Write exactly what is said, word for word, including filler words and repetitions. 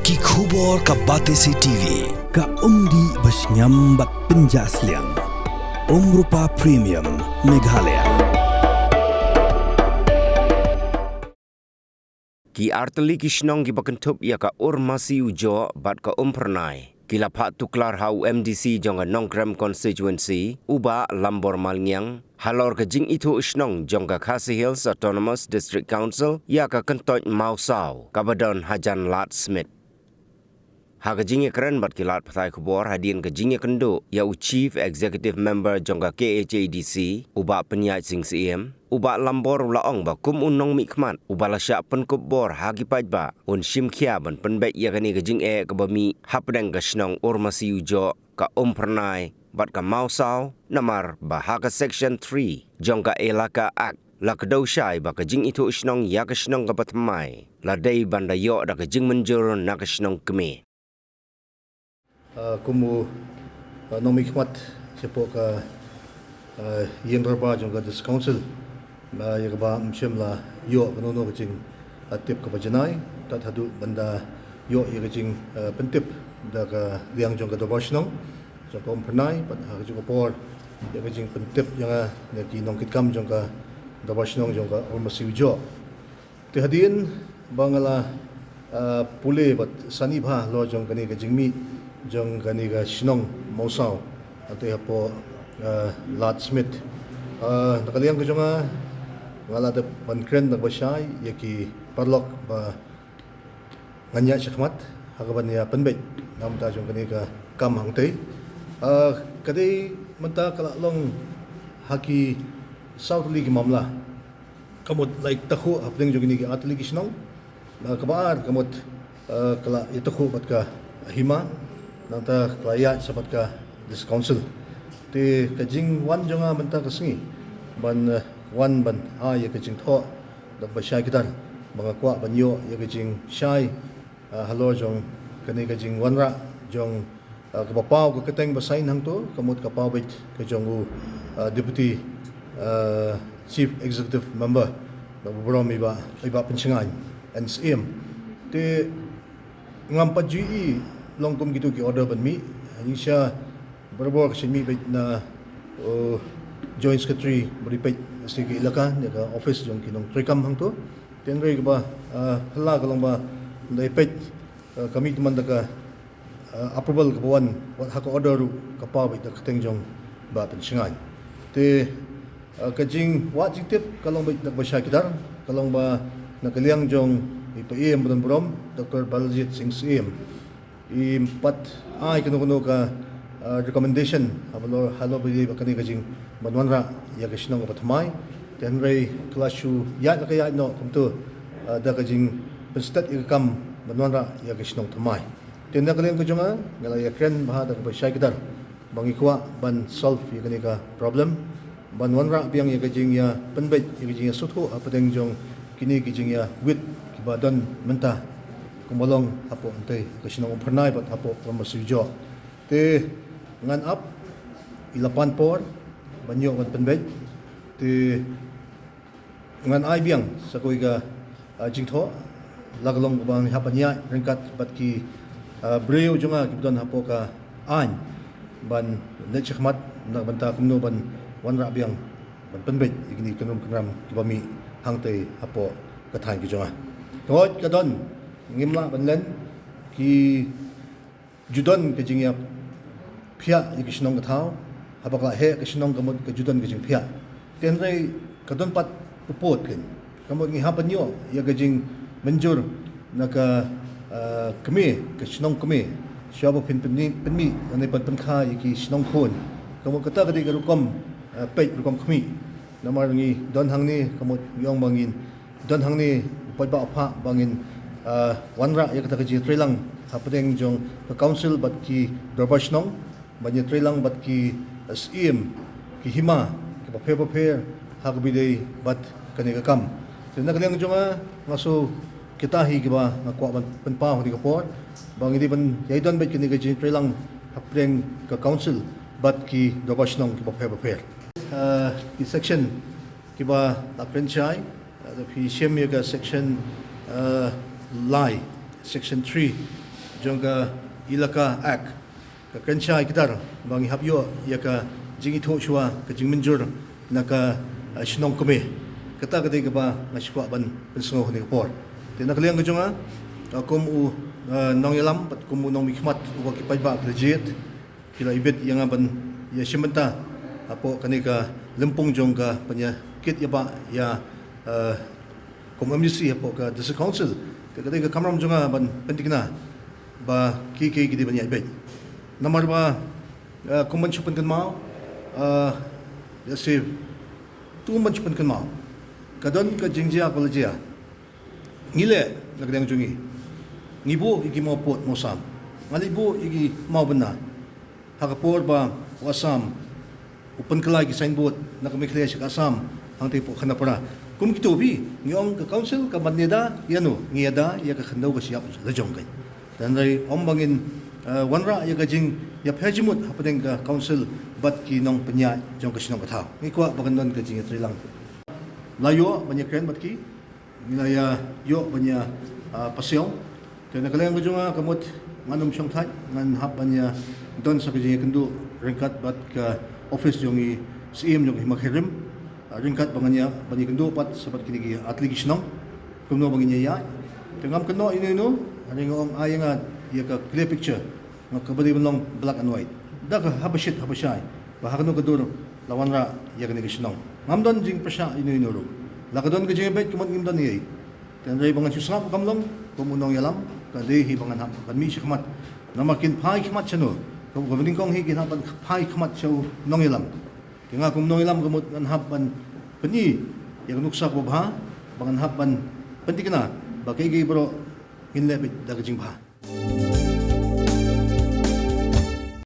Ki khubor ka Batesi T V. Ka umdih ba shngiam bad pynjah sliang. Umrupa Premium Meghalaya. Ki artylli ki shnong kiba kynthup ïa ka Urmasi Ujoh bad ka Umphyrnai ki la phah tuklar ha u M D C jong ka Nongkrem Constituency, u Bah Lambor Malngiang, halor ka jingithuh shnong jong ka Khasi Hills Autonomous District Council ïa ka kyntoit Mawsaw kaba don hajan Lad Smit. Ha ka jingïakren bad ki lad pathai khubor hadien ka jingïakynduh ïa u Chief Executive Member jong ka K H A D C, u Bah Pynïaid Sing Syiem, u Bah Lambor u la ong ba kum u nongmihkhmat uba la shah pynkup bor ha ki paidbah, un shim khia ban pynbeit ïa kane ka jingeh kaba mih hapdeng ka shnong Urmasi Ujoh, ka Umphyrnai bad ka Mawsaw, namar ba ha ka Section three jong ka Elaka Act la kdew shai ba ka jingithuh shnong ïa ka shnong kaba thymmai la dei ban da ïoh da ka jingmynjur na ka shnong kmie. Ah, kum u, ah, nongmihkhmat shapoh ka, ah, ïing dorbar jong ka District Council, ah, ïa kaba ym shym la ïoh kano kano ka jing, ah, tip kaba janai tad haduh ban da ïoh ïa ka jing, ah, pyntip da ka liang jong ka dorbar shnong jong ka Umphyrnai bad ha kajuh ka por ïa ka jingpyntip ïa nga na ki nongkitkam jong ka dorbar shnong jong ka Urmasi Ujoh. Te hadien ba nga la, ah, pule bad sani bha halor jong kane ka jingmih jong kane ka shnong Mawsaw, ah, te hapoh, ah, Lad Smit. Ah, na ka liang ka jong nga, nga la dep ban kren da kaba shai ïa ki paralok ba ngan ïaid shakhmat ha kaban ïa pynbeit na bynta jong kane ka kam hangtei. Ah, ka dei mynta ka la long ha ki saw tylli ki mamla. Ka mut la ïatakhuh hapdeng jong kine ki artylli ki shnong. Ah, kaba ar ka mut, ah, ka la ïatakhuh bad ka hima, nangta ka la ïaid sa bad ka District Council. Te ka jingwan jong nga mynta ka sngi ban, ah, wan ban ai ïa ka jingthoh da kaba shai kdar ba nga kwah ban ïoh ïa ka jingshai, ah, halor jong kane ka jingwanrah jong, ah, kaba paw ka kyrteng ba sign hangto, ka mut ka paw beit ka jong u, ah, Deputy, ah, Chief Executive Member, ba burom i Bah, i Bah Pynshngaiñ, N C M. Te ngam pat ju i long kum kito ki order ban mih, ngi sha barabor ka sha mih beit na, uh, Joint Secretary ba ri peit sha ki elaka ne ka office jong ki nongtreikam hangto. Te hynrei kaba, uh, phylla ka long ba ynda i peit, uh, ka mih tymmen da ka, uh, approval kaba wan wat ha ka order ruh ka paw beit da ka kyrteng jong Bah Pynshngaiñ. Te, uh, ka jingwad jingtip ka long beit da kaba shai kdar, ka long ba na ka liang jong i Bah M. Bun Burom, Doctor Balajied Sing Syiem, i ym pat ai kano kano ka, ah, recommendation halor, halor ba ïa ba kane ka jing ban wanrah ïa ka shnong kaba thymmai. Te hynrei ka la shu ïaid la ka ïaid noh kumto, ah, da ka jingpynstet ïa ka kam ban wanrah ïa ka shnong thymmai. Te na ka liang ka jong nga, nga la ïakren bha da kaba shai kdar ba ngi kwah ban solve ïa kane ka problem, ban wanrah biang ïa ka jingïapynbeit, ïa ka jingïasngewthuh hapdeng jong kine ki jingïawit kiba don mynta, kumba long hapoh hangtei ka shnong Umphyrnai bad hapoh Urmasi Ujoh. Te ngan ap i la pan por ban ïoh ban pynbeit. Te ngan ai biang sa kawei ka, ah, jingthoh, la ka long kaba ngi hap ban ïaid ryngkat bad ki, ah, briew jong nga kiba don hapoh ka aiñ ban leit shakhmat na ka bynta kumno ban wanrah biang ban pynbeit ïa kine ki kynrum kynram kiba mih hangtei hapoh ka thaiñ ka jong nga. Ka ngot ka don, ngim lah ban len, ki ju don ka jingïaphiah ïa ka shnong ka thaw, haba ka la heh ka shnong ka mut ka ju don ka jingphiah. Te hynrei ka don pat u pud kein, ka mut ngi hap ban ïoh ïa ka jingmynjur na ka, ah, kmie, ka shnong kmie, shuwa ba phin pynmih, pynmih lane ban pynkha ïa ki shnong khun. Ka mut kata ka dei ka rukom, ah, peit rukom khmih. Namar ngi don hangne, ka mut ngi ong ba ngin don hangne u paidbah u phah ba ngin, ah, wanrah ïa kata ka jingïatreilang hapdeng jong ka council bad ki dorbar shnong, ban ïatreilang bad ki, ah, syiem, ki hima kiba pher bapher ha kaba ïadei bad kane ka kam. Te na ka liang jong nga, nga sngew kita hi kiba nga kwah ban pynpaw ha kane ka por, ba ngi dei ban ïai don beit kane ka jingïatreilang hapdeng ka council bad ki dorbar shnong kiba pher bapher. Ah, ki section kiba la kren shai, ah, da phi shem ïa ka section, ah, lai, section three, jong ka Elaka Act, ka kren shai kdar ba ngi hap ïoh ïa ka jingithuh shuwa, ka jingmynjur na ka, ah, shnong kmie. Kata ka dei kaba nga sngewkwah ban pynsngew ha kane ka por. Te na ka liang ka jong nga, ah, kum u, ah, nongïalam bad kum u nongmihkhmat uba ki paidbah ki la jied, ki la ibit ïa nga ban ïa shim bynta hapoh kane ka lympung jong ka ban ïa kit ïa ba ïa, eh, kum M D C hapoh ka District Council. Te ka dei ka kamram jong nga ban pyntikna ba ki ki ki dei ban ïa ibit. Namar ba, eh, kum ban shu pynkynmaw, eh, let's say, tu ban shu pynkynmaw, ka don ka jingjia ka la jia. Ngi leh na ka liang jong ngi, ngi buh ïa ki mawpud mawsam, ngi leh buh ïa ki mawbynna. Ha ka por ba u Assam u pynkylla ïa ki signboard na ka Meghalaya sha ka Assam, hangtei hapoh Khanapara, kum kito phi, ngi ong ka council ka ban ïada ïano, ngi ïada ïa ka khyndew ka shyiap la jong ka. Te hynrei ym ba ngin, eh, wanrah ïa ka jingïapher jingmut hapdeng ka council bad ki nongpynïaid jong ka shnong ka thaw. Ngi kwah ba kan don ka jingïatreilang. La ïoh ban ïakren bad ki, ngi la ïa ïoh ban ïa, ah, pasiaw. Te na ka liang ka jong nga, ka mut ngan ym shong thait, ngan hap ban ïa don sa ka jingïakynduh ryngkat bad ka office jong i Syiem jong ka Hima Khyrim, ah, ryngkat ba ngan ïa ban ïakynduh pat sa bad kine ki artylli ki shnong kumno ba ngin ïa ïaid. Te ngam kynnoh ïano ïano, hynrei nga ong ai ïa nga ïa ka clear picture, nga, kaba dei ban long black and white, da ka haba shit haba shai ba ha kano ka dur la wanrah ïa kane ka shnong. Ngam don jingpyrshah ïano ïano ruh. La ka don ka jingïabeit ka mut ngim don ei. Te hynrei ba ngan shu sngap kam long kum u nongïalam, ka dei hi ba ngan hap ban mih shakhmat. Namar kin phai khmat shano, ka, kaba nyngkong hi kin hap ban phai khmat sha u nongïalam. Te nga kum u nongïalam ka mut ngan hap ban pyni ïa ka nuksa kaba bha, ba ngan hap ban pyntikna ba kaei kaei baroh ngin leh beit da ka jingbha.